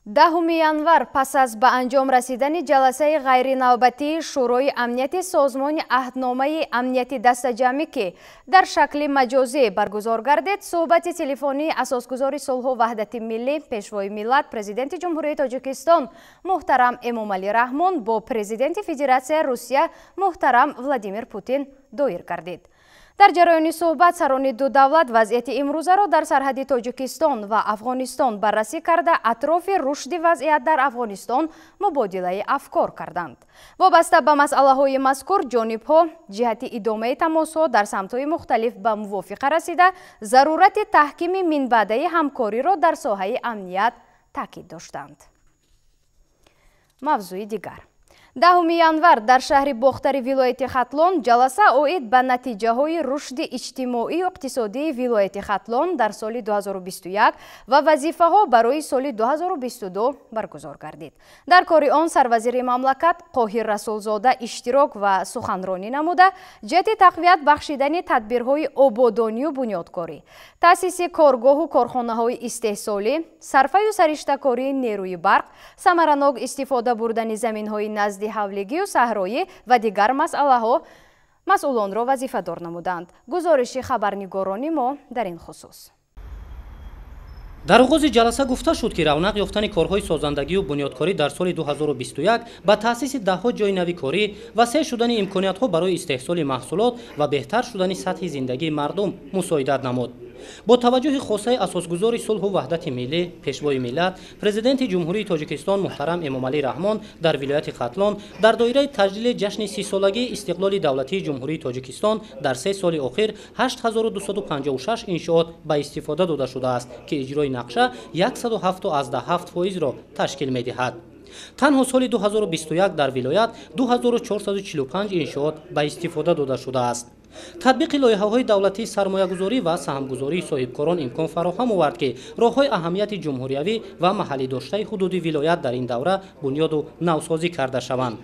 10 январ пас аз ба анҷом расидани ҷаласаи ғайринавбатии Шӯрои амнияти Созмони Аҳдномаи амнияти дастаҷамъӣ, ки дар шакли маҷозӣ баргузор гардид, суҳбати телефонии асосгузори сулҳу ваҳдати миллӣ, Пешвои миллат, Президенти Ҷумҳурии Тоҷикистон муҳтарам Эмомалӣ Раҳмон бо Президенти Федератсияи Русия муҳтарам Владимир Путин доир гардид. Дар ҷараёни суҳбат сарони ду давлат вазъияти имрӯзаро дар сарҳади Тоҷикистон ва Афғонистон баррасӣ карда, атрофи рушди вазъият дар Афғонистон мубодилаи афкор карданд. Вобаста ба масъалаҳои мазкур ҷонибҳо ҷиҳати идомаи тамосҳо дар самтҳои мухталиф ба мувофиқа расида, зарурати таҳкими минбаъдаи ҳамкориро дар соҳаи амният таъкид доштанд. Мавзӯи дигар. 10 январ дар шаҳри Бохтари вилояти Хатлон ҷаласа оид ба натиҷаҳои рушди иҷтимоию иқтисодии вилояти Хатлон дар соли 2021 ва вазифаҳо барои соли 2022 баргузор гардид. Дар кори он сарвазири мамлакат Қоҳир Расулзода иштирок ва суханронӣ намуда, ҷиҳати тақвият бахшидани тадбирҳои ободонию бунёдкорӣ, таъсиси коргоҳу корхонаҳои истеҳсолӣ, сарфаю сариштакории нерӯи барқ, самаранок истифода бурдани заминҳои назди ҳавлигию саҳроӣ ва дигар масъалаҳо масъулонро вазифадор намуданд. Гузориши хабарнигорони мо дар ин хусус. Дар оғози ҷаласа гуфта шуд, ки равнақ ёфтани корҳои созандагию бунёдкорӣ дар соли 2021 ба таъсиси даҳҳо ҷойи нави корӣ, васеъ шудани имкониятҳо барои истеҳсоли маҳсулот ва беҳтар шудани сатҳи зиндагии мардум мусоидат намуд. Бо таваҷҷӯҳи хосаи асосгузори сулҳу ваҳдати миллӣ, Пешвои миллат, Президенти Ҷумҳурии Тоҷикистон муҳтарам Эмомалӣ Раҳмон дар вилояти Хатлон дар доираи таҷлили ҷашни 30-солагии истиқлоли давлатии Ҷумҳурии Тоҷикистон дар 3 соли охир 8256 иншоот ба истифода дода шудааст, ки иҷрои нақша 107,7%-ро ташкил медиҳад. Танҳо соли 2021 дар вилоят 2445 иншоот ба истифода дода шудааст. Татбиқи лоиҳаҳои давлатии сармоягузорӣ ва саҳмгузории соҳибкорон имкон фароҳам овард, ки роҳҳои аҳамияти ҷумҳуриявӣ ва маҳаллӣ доштаи ҳудуди вилоят дар ин давра бунёду навсозӣ карда шаванд.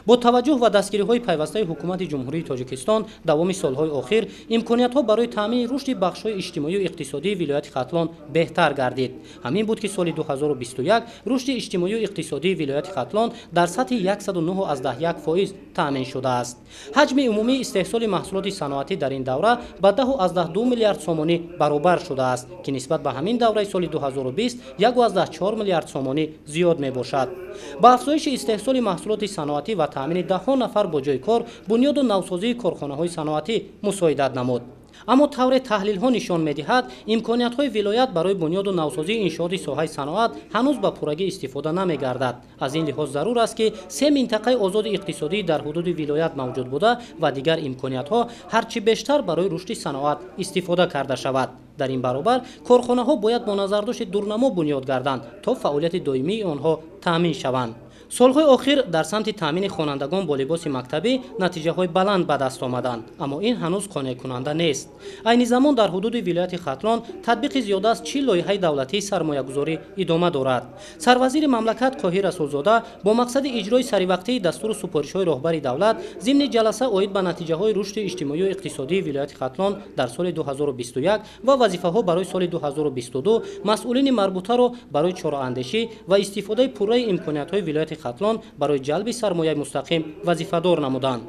Бо таваҷҷӯҳ ва дастгириҳои пайвастаи ҳукумати Ҷумҳурии Тоҷикистон давоми солҳои охир имкониятҳо барои таъмини рушди бахшҳои иҷтимоию иқтисодии вилояти Хатлон беҳтар гардид. Ҳамин буд, ки соли 2021 рушди иҷтимоию иқтисодии вилояти Хатлон дар сатҳи 109,1% таъмин шудааст. Ҳаҷми умумии истеҳсоли маҳсулоти саноатӣ дар ин давра ба 10,2 миллиард сомонӣ баробар шудааст, ки нисбат ба ҳамин давраи соли 2020 1,4 миллиард сомонӣ зиёд мебошад. Ба афзоиши истеҳсоли маҳсулоти саноатӣ ва таъмини даҳҳо нафар бо ҷойи кор, бунёду навсозии корхонаҳои саноатӣ мусоидат намуд. Аммо тавре таҳлилҳо нишон медиҳад, имкониятҳои вилоят барои бунёду навсозии иншооти соҳаи саноат ҳанӯз ба пуррагӣ истифода намегардад. Аз ин лиҳоз зарур аст, ки 3 минтақаи озоди иқтисодӣ дар ҳудуди вилоят мавҷуд буда ва дигар имкониятҳо ҳарчи бештар барои рушди саноат истифода карда шавад. Дар ин баробар корхонаҳо бояд бо назардошти дурнамо бунёд гарданд, то фаъолияти доимии онҳо таъмин шаванд. Солҳои охир дар самти таъмини хонандагон бо либоси мактабӣ натиҷаҳои баланд ба даст омаданд, аммо ин ҳанӯз қонеъкунанда нест. Айни замон дар ҳудуди вилояти Хатлон татбиқи зиёда аз 40 лоиҳаи давлатии сармоягузорӣ идома дорад. Сарвазири мамлакат Қоҳир Расулзода бо мақсади иҷрои саривақтии дастуру супоришҳои роҳбари давлат зимни ҷаласа оид ба натиҷаҳои рушди иҷтимоию иқтисодии вилояти Хатлон дар соли 2021 ва вазифаҳо барои соли 2022 масъулини марбутаро барои чораандешӣ ва истифодаи пурраи имкониятҳои вилояти Хатлон барои ҷалби сармояи мустақим вазифадор намуданд.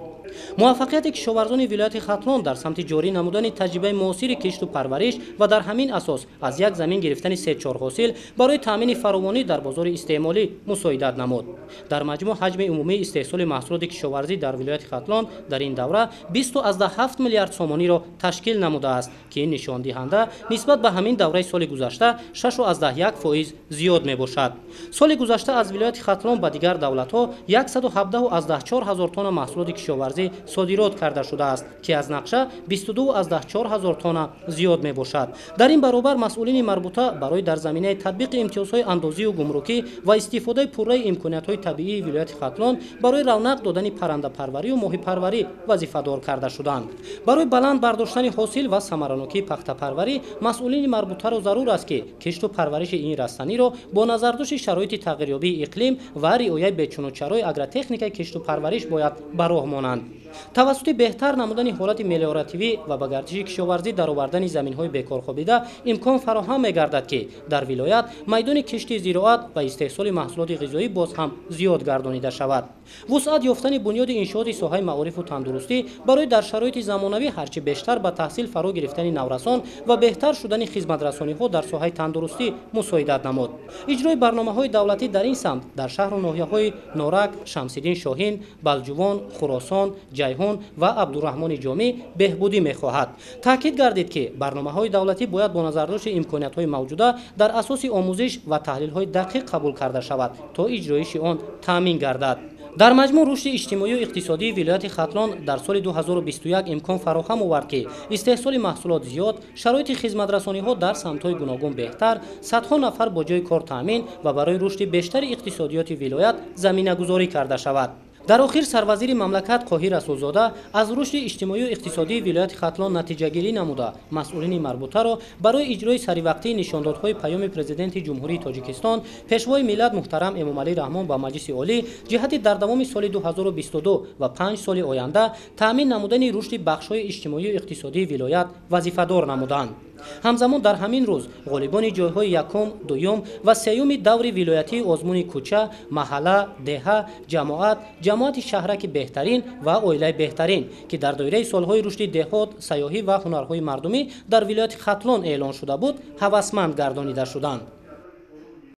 Муваффақияти кишоварзони вилояти Хатлон дар самти ҷорӣ намудани таҷрибаи муосири кишту парвариш ва дар ҳамин асос аз як замин гирифтани 3-4 ҳосил барои таъмини фаровонӣ дар бозори истеъмолӣ мусоидат намуд. Дар маҷмӯъ ҳаҷми умумии истеҳсоли маҳсулоти кишоварзӣ дар вилояти Хатлон дар ин давра 20,7 миллиард сомониро ташкил намудааст, ки ин нишондиҳанда нисбат ба ҳамин давраи соли гузашта 6,1% зиёд мебошад. Соли гузашта аз вилояти Хатлон ба дигар давлатҳо 117,4 ҳазор тонна маҳсулоти кишоварзӣ содирот карда шудааст, ки аз нақша 22,4 ҳазор тонна зиёд мебошад. Дар ин баробар масъулини марбута барои дар заминаи татбиқи имтиёзҳои андозию гумрукӣ ва истифодаи пурраи имкониятҳои табиии вилояти Хатлон барои равнақ додани паррандапарварию моҳипарварӣ вазифадор карда шуданд. Барои баланд бардоштани ҳосил ва самаранокии пахтапарварӣ масъулини марбутаро зарур аст, ки кишту парвариши ин растаниро бо назардошти шароити тағйирёбии иқлим ва риояи бечунучарои агротехникаи кишту парвариш бояд ба роҳ монанд. Тавассути беҳтар намудани ҳолати мелиоративӣ ва ба гардиши кишоварзӣ даровардани заминҳои бекорхобида имкон фароҳам мегардад, ки дар вилоят майдони кишти зироат ва истеҳсоли маҳсулоти ғизоӣ боз ҳам зиёд гардонида шавад. Вусъат ёфтани бунёди иншооти соҳаи маорифу тандурустӣ барои дар шароити замонавӣ ҳарчи бештар ба таҳсил фаро гирифтани наврасон ва беҳтар шудани хизматрасониҳо дар соҳаи тандурустӣ мусоидат намуд. Иҷрои барномаҳои давлатӣ дар ин самт дар шаҳру ноҳияҳои Норак, Шамсиддин Шоҳин, Балҷувон, Хуросон, Ҷайҳун ва Абдураҳмони Ҷомӣ беҳбудӣ мехоҳад. Таъкид гардид, ки барномаҳои давлатӣ бояд бо назардошти имкониятҳои мавҷуда дар асоси омӯзиш ва таҳлилҳои дақиқ қабул карда шавад, то иҷроиши он таъмин гардад. Дар маҷмӯъ рушди иҷтимоию иқтисодии вилояти Хатлон дар соли 2021 имкон фароҳам овард, ки истеҳсоли маҳсулот зиёд, шароити хизматрасониҳо дар самтҳои гуногун беҳтар, садҳо нафар бо ҷойи кор таъмин ва барои рушди бештари иқтисодиёти вилоят заминагузорӣ карда шавад. Дар охир сарвазири мамлакат Қоҳир Расулзода аз рушди иҷтимоию иқтисодии вилояти Хатлон натиҷагирӣ намуда, масъулини марбутаро барои иҷрои саривақтии нишондодҳои паёми Президенти Ҷумҳурии Тоҷикистон, Пешвои миллат муҳтарам Эмомалӣ Раҳмон ба Маҷлиси Олӣ ҷиҳати дар давоми соли 2022 ва 5 соли оянда таъмин намудани рушди бахшҳои иҷтимоию иқтисодии вилоят вазифадор намуданд. Ҳамзамон дар ҳамин рӯз ғолибони ҷойҳои якум, дуюм ва сеюми даври вилоятии озмуни кӯча, маҳалла, деҳа, ҷамоат, ҷамоати шаҳраки беҳтарин ва оилаи беҳтарин, ки дар доираи солҳои рушди деҳот, сайёҳӣ ва ҳунарҳои мардумӣ дар вилояти Хатлон эълон шуда буд, ҳавасманд гардонида шуданд.